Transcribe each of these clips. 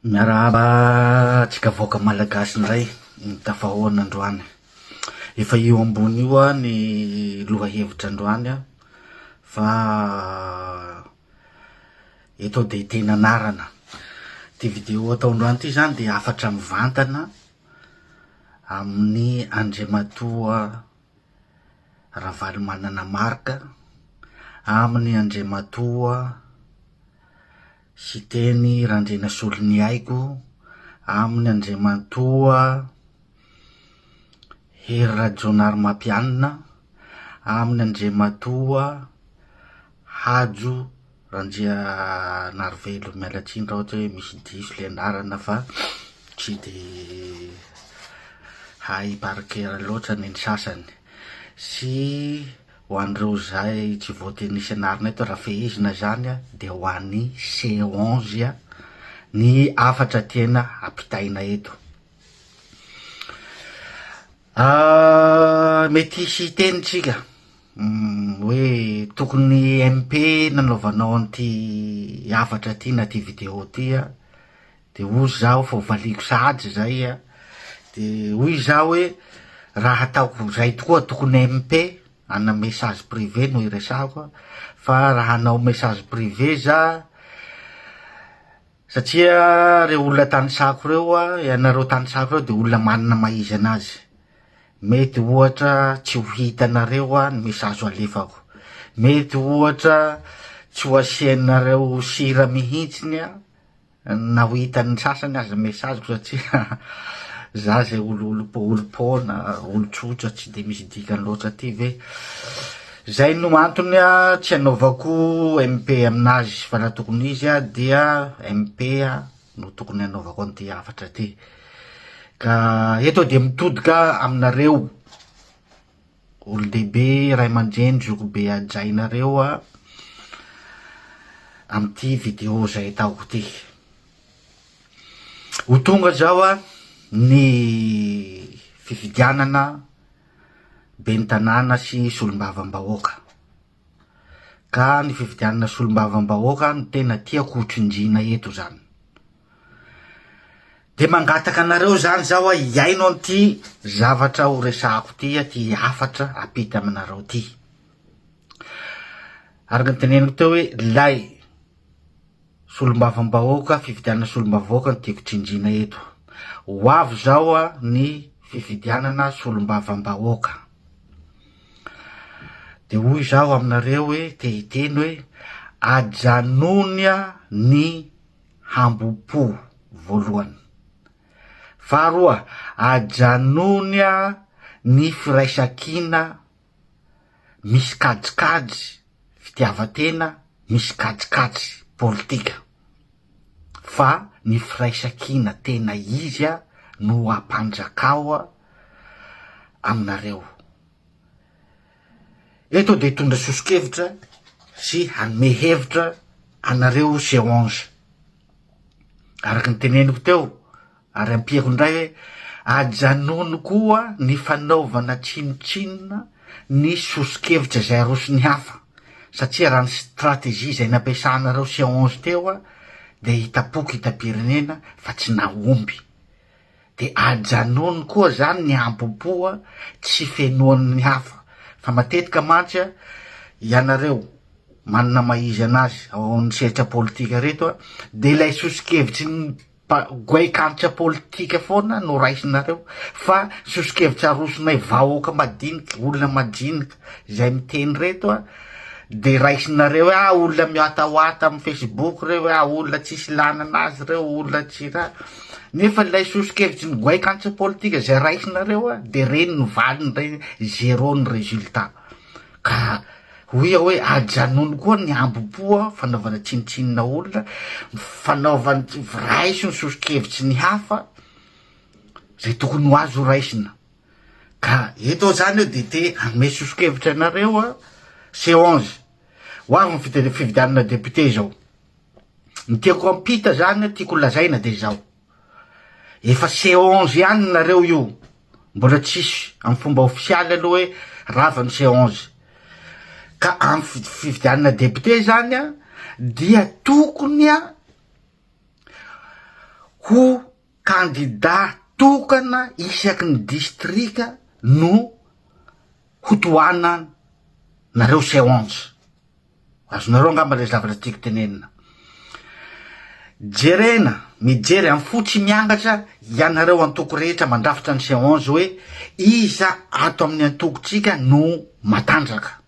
Miarahaba antsika vahoaka malagasy indray ny tafahoana androany. Efa io ambony io ny lohahevitra androany fa eto aho dia hiteny anarana. Ity video atao androany ity zany dia hafatra mivantana amin'ny Andriamatoa Ravalomanana Marc, amin'ny Andriamatoa Siteny Randrianasoloniaiko, aminy Andriamatoa Hery Rajaonarimampianina, aminy Andriamatoa Hajo Randrianarivelo, miala tsiny raha ohatra hoe misy diso le anarana fa tsy de hay par coeur loatra ny sasany, sy Ho an'ireo izay tsy voatery anarana eto, raha fehezina izany dia ho an'ny C 11 ny hafatra tiana ampitaina eto. Mety hisy hiteny tsika hoe tokony MP nanaovanao an'ity hafatra ity na ity video ity an, de hoy zaho fa hovaliako sahady zay an, de hoy zaho hoe raha ataoko zay tokoa tokony MP ana message privé no iresahako fa raha hanao message privé za satria reo olona tanisako reo an, ianareo tanisako reo de olona manana maha izy anazy, mety ohatra tsy ho hitanareo ny message alefako, mety ohatra tsy ho asianareo sira mihintsiny an. Na ho hitan'ny sasany aza message-ko satria za zay olo olom-poana, olon-tsotra tsy de misy dikany loatra aty ve, zay no antony tsy anaovako MP aminazy fa raha tokony ho izy dia MP no tokony anaovako an'ity hafatra ty, ka eto aho de mitodika aminareo olon-dehibe, ray aman-dreny, zokibe hajainareo amin'ity video izay ataoko ity. Ho tonga zao ny fifidianana ben'ny tanàna sy solombavambahoaka, ka ny fifidianana solombavambahoaka no tena tiako ho tsindriana eto zany. De mangataka anareo zany zaho a hihaino an'ity zavatra ho resahako ty a, ty hafatra ampita aminareo ty. Araka ny teneniko teo hoe lay solombavambahoaka, fifidianana solombavahoaka no tiako tsindriana eto. Ho avy zao a ny fifidianana solombavambahoaka. De hoy zaho aminareo hoe te hiteny hoe ajanony ny hambom-po voalohany. Faharoa, ajanony ny firaisankina misy kajikajy fitiavan-tena, misy kajikajy politika fa ny firaisankina tena izy no ampanjakao aminareo. Eto dia hitondra soso-kevitra sy hanome hevitra anareo Seonge. Araka ny teneniko teo, ary ampiako indray hoe ajanony koa ny fanaovana tsinontsinona ny soso-kevitra izay aroson'ny hafa, satria raha ny stratégie izay nampiasanareo Seonge teo dia hitam-poko hitam-pirenena fa tsy nahomby. De ajanony koa zany ny hambom-po tsy fenoan'ny hafa fa matetika mantsy a ianareo manana maha izy anazy ao amin'ny sehatra politika reto a de ilay soso-kevitry ny mpa- goaikanitra politika foana no raisinareo fa soso-kevitra arosonay vahoaka madinika, olona majinika zay miteny reto a de raisinareo hoe ah olona miwatawata amin'ny facebook reo hoe ah olona tsisy ilana anazy reo, olona tsy raha Nefa ilay soso-kevitry ny goaikantsy politika izay raisinareo a, de reny ny valiny reny, zéro ny résultat. Ka hoy aho hoe ajanony koa ny hambom-po a, fanaovana tsinontsinona olona, fanaovana, raiso ny soso-kevitry ny hafa, zay tokony ho azo raisina. Ka eto aho zany de te hanome soso-kevitra anareo a, C 11, ho avy ny fifidianana député izao. Ny tiako ampita zany tiako lazaina de zao, efa C 11 ihany nareo io, mbola tsisy am fomba ofisialy aloha hoe rava ny C 11, ka am fifidianana député zany an dia tokony an. Ho kandida tokana isaky ny distrika no ho tohananareo C11. Azonareo angamba le zavatra tiako tenenina. Jerena, mijery amin'ny fo tsy miangatra ianareo antoko rehetra mandrafitra ny C11 hoe iza ato amin'ny antokontsika no matanjaka.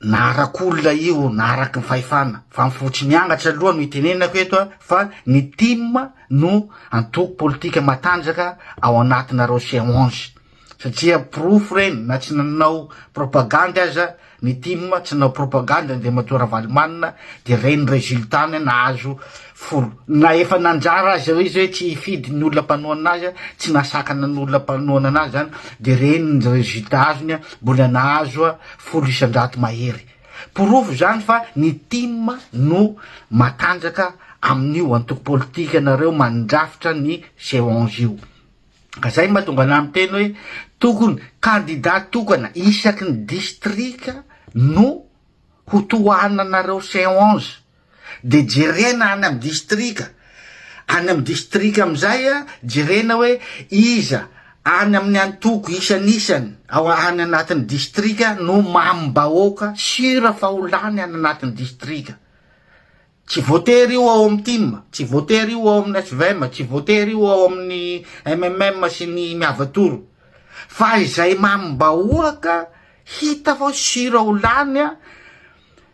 Na arak'olona io na araky ny fahefana, fa ny fo tsy miangatra aloha no itenenako eto a, fa ny tim no antoko politika matanjaka ao anatinareo C11. Satria porofo ireny na tsy nanao propagandy aza ny tim, tsy nanao propagandy Andriamatoa Ravalomanana dia ireny resultat ny nahazo folo. Na efa nanjara aza izy hoe tsy hifidy ny olona mpanohana azy, tsy nahasakana ny olona mpanohana anazy zany dia ireny ny resultat azony mbola nahazo 10% mahery. Porofo izany fa ny tim no matanjaka amin'io antoko politikanareo mandrafitra ny C11 io. Ka zay mahatonga anah miteny hoe tokony candidat tokana isaky ny distrika no ho tohananareo C11 de jerena any am distrika, any am distrika amizay a jerena hoe iza any amin'ny antoko isanisany ao any anatin'ny distrika no mamim-bahoaka sur fa ho lany any anatin'ny distrika. Tsy voatery io ao amin'ny tim, tsy voatery io ao amin'ny hvm, tsy voatery io ao amin'ny mmm sy ny Miavatoro. Fa izay mamim-bahoaka hita fa sur ho lany a,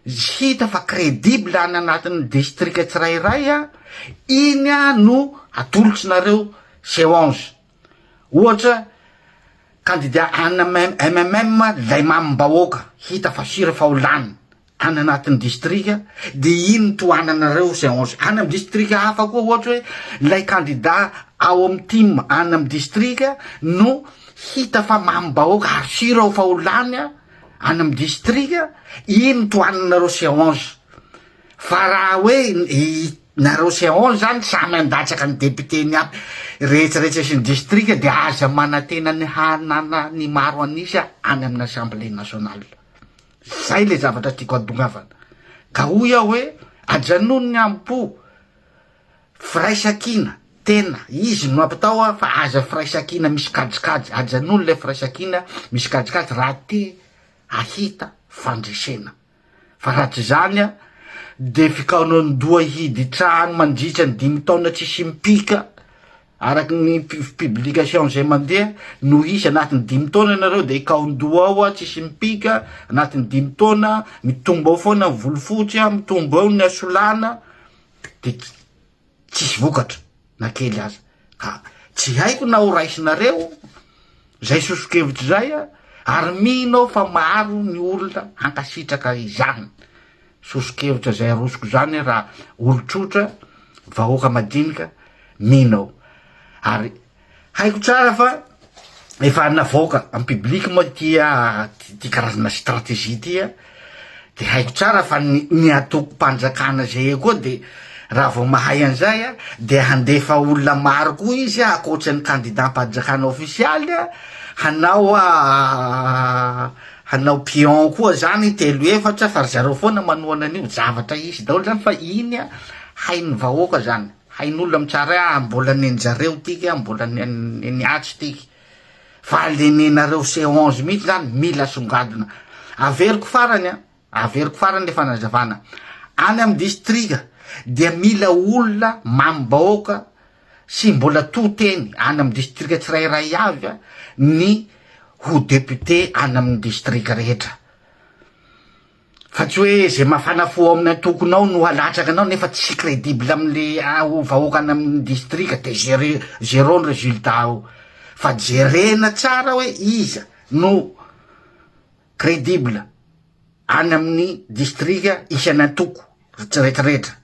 hita fa credible any anatin'ny distrika tsirairay a, iny a no atolotrinareo C11. Ohatra, candidat any mmm lay mamim-bahoaka hita fa sur fa ho lany. any anatin'ny distrika de iny no tohananareo C 11, any amin'ny distrika hafa koa ohatra hoe ilay kandida ao amin'ny tim any amin'ny distrika no hita fa mamim-bahoaka ary sur aho fa ho lany any amin'ny distrika, iny no tohananareo C 11, fa raha hoe nareo C 11 zany samy handatsaka ny député-ny aby rehetrarehetra sy ny distrika de aza manantena ny hanana ny maro an'isa any amin'ny assemblée nationale. Zay le zavatra tiako adongavana. Ka hoy aho hoe ajanony ny ampo firaisankina tena izy no ampitao a fa aza firaisankina misy kajikajy, ajanony le firaisankina misy kajikajy raha te ahita fandresena. Fa raha tsy zany a de fikaonan-doha hidy trano mandritra ny dimy taona tsisy mipika Araky ny publication izay mandeha no hisy anatin'ny dimy taona ianareo dia hikaon-doha ao a, tsisy mipika, anatin'ny dimy taona mitombo ao foana ny volofotsy a, mitombo ao ny hasolana de tsisy vokatra na kely aza, ka tsy haiko na ho raisinareo zay soso-kevitra izay a, ary mino aho fa maro ny olona hankasitraka izany soso-kevitra izay arosoko izany raha olon-tsotra, vahoaka madinika mino aho ary haiko tsara fa efa navoaka en public moa ity ity karazana stratégie ity a, de haiko tsara fa ny ny antokom-panjakana zay eo koa de raha vao mahay an'izay a de handefa olona maro koa izy a ankoatran'ny kandidam-panjakana ofisialy a hanao hanao pion koa zany telo efatra fa ry zareo foana manohana an'io, zavatra hisy daholo zany fa iny a hain'ny vahoaka zany. Hain'olona mitsara hoe ah mbola nenjareo tiky ah mbola neny atsy tiky fa le nenareo C 11 mihitsy zany mila asongadina. Averiko farany an, averiko farany le fanazavana, any amin'ny distrika dia mila olona mamim-bahoaka sy mbola to teny any amin'ny distrika tsirairay avy an ny ho député any amin'ny distrika rehetra. Fa tsy hoe ze mafana fo ao amin'ny antokonao no halatsaka anao nefa tsy credible amle vahoaka any amin'ny distrika de zere zero ny resultat ao. Fa jerena tsara hoe iza no credible any amin'ny distrika isan'antoko retraretra.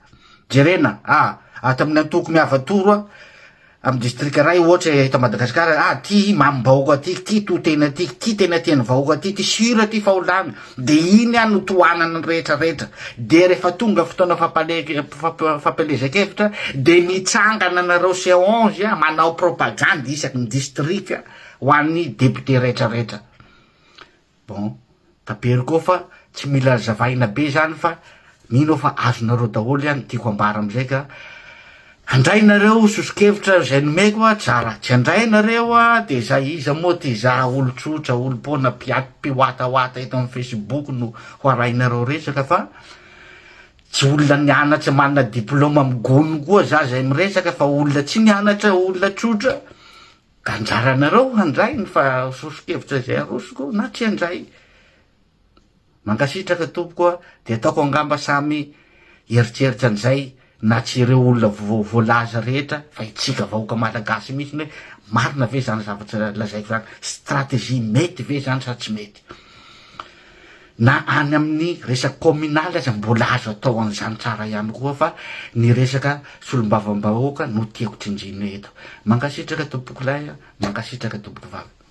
Jerena ah ato amin'ny antoko Miavatoro ah Amin'ny distrika iray ohatra eto Madagasikara, ah ty mamim-bahoaka ty, ty to tena ty, ty tena tian'ny vahoaka ty, ty sur ty fa ho lany, de iny ah no tohanana ny rehetra rehetra, de rehefa tonga fotoana fampielezan-kevitra de mitsangana nareo C 11 ah manao propagandy isaky ny distrika ho an'ny député rehetra rehetra. Bon, tapero koa fa tsy mila zavaina be zany fa mino aho fa azonareo daholo ihany ny tiako ambara amizay ka. Handray nareo soso-kevitra izay nomeko a, tsara. Tsy handray nareo a, de zay iza moa ty za olon-tsotra, olom-poana, mpiaty, mpiwatawata eto amin'ny facebook no ho arahinareo resaka fa tsy olona nianatra manana diplôme amin'ny gony koa za zay miresaka fa olona tsy nianatra, olona tsotra. Ka anjaranareo handray ny fa soso-kevitra izay arosoko na tsy handray. Mankasitraka tompoko a, dia ataoko angamba samy hieritreritra an'izay na tsy ireo olona voalaza rehetra fa itsika vahoaka malagasy mihitsy hoe marina ve zany zavatra lazaiko zany, stratégie mety ve zany sa tsy mety. Na any amin'ny resaka communal aza mbola azo atao an'izany tsara ihany koa fa ny resaka solombavambahoaka no tiako tsinjina eto. Mankasitraka tompokolahy a, mankasitraka tompokovavy.